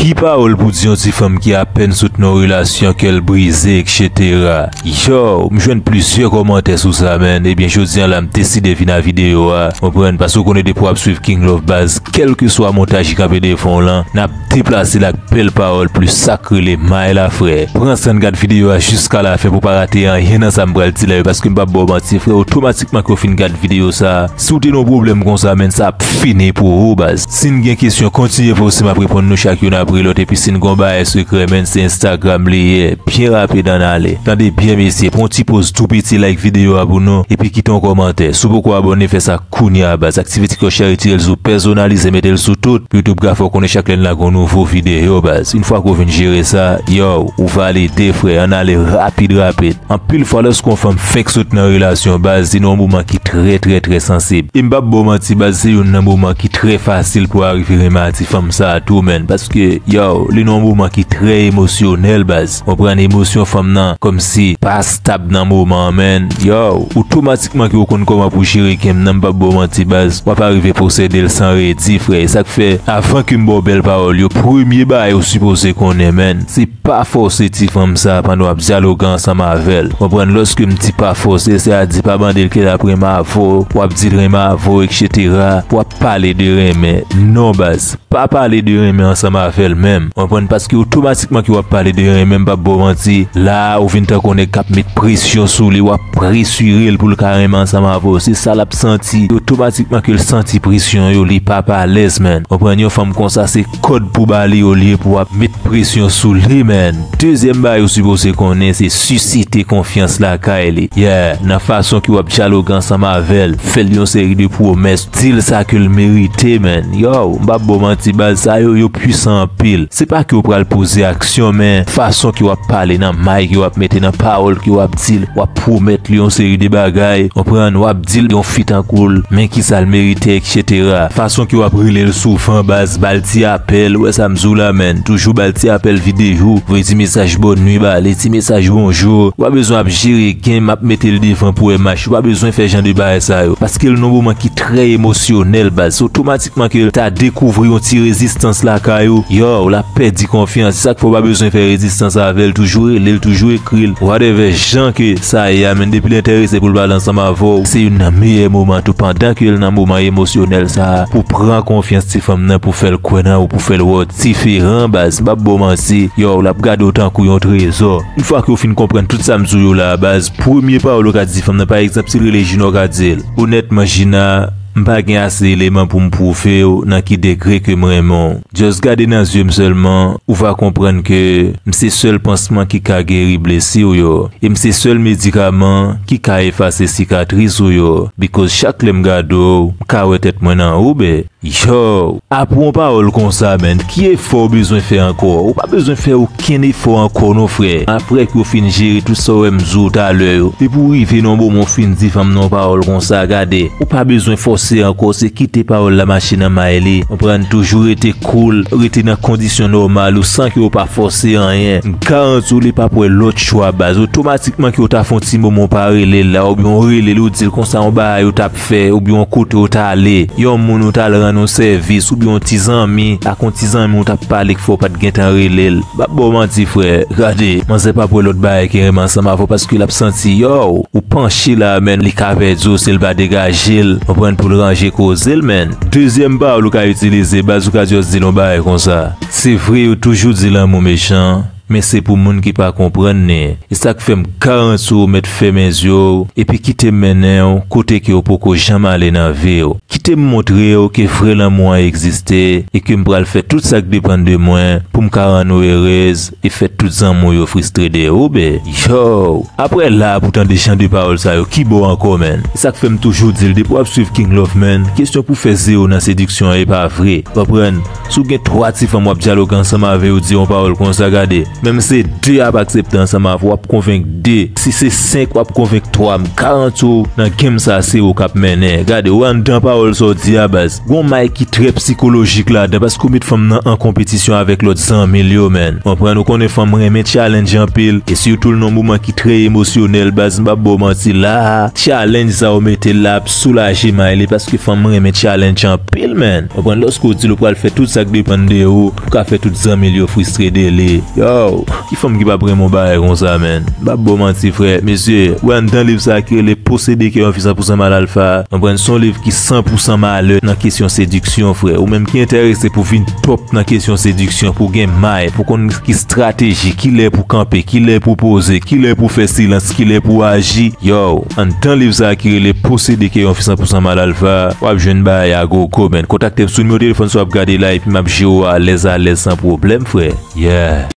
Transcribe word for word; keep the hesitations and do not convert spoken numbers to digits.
Ki pawòl pou di yon ti fanm ki apèn sot nan yon relasyon, kè l brize, et cetera. Yo, m jwenn plizyè kòmantè sou sa, man. Ebyen, jodi a la, m deside vin a videyo a, konprann, paske w konnen depi w ap swiv King Love baz, kèlkeswa montaj ki kanpe devan w lan, n ap deplase l ak bèl pawòl plis sa k rele may la, frè. Pran san n gad videyo a jiska lafen pou w pa rate anyen nan sa m pral di la yo, paske m p ap ba w manti, frè, otomatikman ke w fin gad videyo sa a, si w te nan yon pwoblèm konsa, man, sa ap fini pou ou, baz. Si n gen kesyon, kontinye poze, m ap reponn nou chak youn apre lòt, epi si n gen yon bagay sekrè, man, se Instagram li ye. Byen rapid, ann ale. Tande byen, mesye, pran yon ti poz tou piti, like videyo a pou nou, epi kite yon kòmantè. Si w poko abòne, fè sa kounye a, baz. Aktive ti klòch la, retire l sou pèsonalize, mete l sou tout. Pou YouTube ka fè w konnen chak lè n lage yon nouvo videyo, baz. Yon fwa ke w vin jere sa, yo, ou valide, frè. Ann ale rapid, rapid. Anpil fwa, lòske yon fanm fenk sot nan relasyon, baz, se nan yon moman ki trè, trè, trè sansib. E m p ap ba w manti, baz, se youn nan moman ki trè fasil pou w arive renmen a ti fanm sa a tou, man. Paske, yo, li nan yon moman ki trè emosyonèl, baz. Konprann, emosyon fanm nan, kòmsi pa stab nan moman an, man. Yo, otomatikman ke w konn kòman pou jere kè m nan, m p ap ba w manti, baz. W ap arive posede l san redi, frè. E sa k fè, avan ke m ba w bèl pawòl yo, premye bagay ou sipoze konnen, man, se pa fòse ti fanm sa a pandan w ap dyaloge ansanm avè l. Konprann, lòske m di pa fòse, sètadi pa mande l kè l ap renmen avè w, w ap di l renmen avè w, et cetera. W ap pale de renmen. Non, baz. Pa pale de renmen ansanm avè l menm. Konprann, paske otomatikman ke w ap pale de renmen, m p ap ba w manti, la a, ou vin tankou yon nèg k ap met presyon sou li, w ap presire l pou l ka renmen ansanm avè w. Se sa l ap santi. Otomatikman ke l santi presyon yo, li p ap alèz, man. Konprann, yon fanm konsa, se kòd pou ba li olye pou w ap met presyon sou li, man. Dezyèm bagay ou sipoze konnen, se sisite konfyans lakay li. Yeah, nan fason ke w ap dyaloge ansanm avè l, fè l yon seri de pwomès, di l sa ke l merite, man. Yo, m p ap ba w manti, baz, sa yo, yo pwisan anpil. Se pa ke w pral poze aksyon, men fason ke w ap pale, nan may ke w ap mete, nan pawòl ke w ap di l, w ap pwomèt li yon seri de bagay, konprann, w ap di l yon fi tankou l, men kisa l merite, et cetera. Fason ke w ap rele l souvan, baz, ba l ti apèl, ou wè sa m di w la, man. Toujou ba l ti apèl videyo, voye ti mesaj bòn nwi ba li, ti mesaj bonjou. Ou pa bezwen ap jere game, ap mete l devan pou wè match. Ou pa bezwen fè jan de bagay sa yo. Paske l nan yon moman ki trè emosyonèl, baz. Otomatikman ke l ta dekouvri yon ti rezistans lakay ou, yo, l ap pèdi konfyans. Se sa k fè w pa bezwen fè rezistans avè l. Toujou rele l, toujou ekri l. Whatever jan ke sa ye a, man, depi l enterese pou l pale ansanm avè w, se youn nan meyè moman tou, pandan ke l nan moman emosyonèl sa a, pou pran konfyans ti fanm nan, pou fè l kwè nan ou, pou fè l wè w diferan, baz. M p ap ba w manti, yo, l ap gade w tankou yon trezò. Yon fwa ke w fin konprann tout sa m di w yo la a, baz, premye pawòl ou ka di fanm nan, pa egzanp, si l rele Jina, w ka di l, onètman, Jina, m pa gen ase eleman pou m pwouve w nan ki degre ke m renmen w. Just gade nan zye m sèlman, ou va konprann ke m se sèl pansman ki ka geri blesi w yo. E m se sèl medikaman ki ka efase sikatris ou yo. Because chak lè m gade w, m ka wè tèt mwen nan ou, bè. Yo, apre yon pawòl konsa, man, ki efò w bezwen fè ankò? Ou pa bezwen fè okenn efò ankò non, frè. Apre ke w fin jere tout sa w wè m di w talè yo, depi w rive nan yon moman w fin di fanm nan yon pawòl konsa, gade, ou pa bezwen fòse ankò, se kite pawòl la mache nan may li. Konprann, toujou rete cool, rete nan kondisyon nòmal ou san ke w pa fòse anyen. M garanti w li p ap wè lòt chwa, baz. Otomatikman ke w ta fè yon ti moman w pa rele l la, oubyen w rele l, ou di l konsa yon bagay ou t ap fè, oubyen yon kote w t ale, yon moun ou t al rann yon sèvis, oubyen yon ti zanmi, ak yon ti zanmi w t ap pale k fè w pa t gentan rele l. M p ap ba w manti, frè. Gade, manzè p ap wè lòt bagay ke renmen ansanm avè w, paske l ap santi, yo, ou panche la, man, li ka pèdi w si l pa degaje l, konprann, pou l ranje koze l, man. Dezyèm pawòl ou ka itilize, baz, ou ka just di l yon bagay konsa. Se vre, yo toujou di lanmou mechan, men se pou moun ki pa konprann li. E sa k fè m garanti w mèt fèmen zye w, epi kite m mennen w kote ke w poko janm ale nan vi w. Kite m montre w ke vrè lanmou an egziste, e ke m pral fè tout sa k depann de mwen pou m ka rann ou erez e fè tout zanmi w yo fristre de ou, bè. Yo! Apre la, pou tande jan de pawòl sa yo, ki bò ankò, man? E sa k fè m toujou di l, depi w ap swiv King Love, man, kesyon pou fè zewo nan sediksyon an, e pa vre. Konprann? Si w gen twa ti fanm w ap dyaloge ansanm avè yo, di yon pawòl konsa, gade, menm se de ap aksepte ansanm avè w, w ap konvenk de. Si se senk, w ap konvenk twa. M garanti w, nan game sa, se ou k ap mennen. Gade, ou anndan pawòl Sa w di a baz. Gon may ki trè psikolojik ladan paske w met fanm nan an konpetisyon avèk lòt zanmi l yo, man. Konprann, ou konnen fanm renmen challenge anpil, e sitou l nan moman ki trè emosyonèl baz, m p ap ba w manti la. Challenge sa w mete l la ap soulaje may li paske fanm renmen challenge anpil, man. Konprann, lòske w di l ou pral fè tout sa k depann de ou, ou ka fè tout zanmi l yo fristre de li. Yo, ki fanm ki p ap renmen yon bagay konsa, man? M p ap ba w manti, frè. Mesye, ou wè anndan liv sa a ki rele Posede kè yon fi san pou san mal alfa. Konprann, se yon liv ki san pou san malè nan kesyon sediksyon, frè. Ou menm ki enterese pou vin top nan kesyon sediksyon, pou gen may, pou konn ki estrateji, kilè pou kanpe, kilè pou poze, kilè pou fè silans, kilè pou aji. Yo, anndan liv sa a ki rele Posede kè yon fi san pou san mal alfa, w ap jwenn bagay a gogo, man. Kontakte m sou nimewo telefòn sa w ap gade la, epi m ap jere w alèz alèz san pwoblèm, frè. Yeah.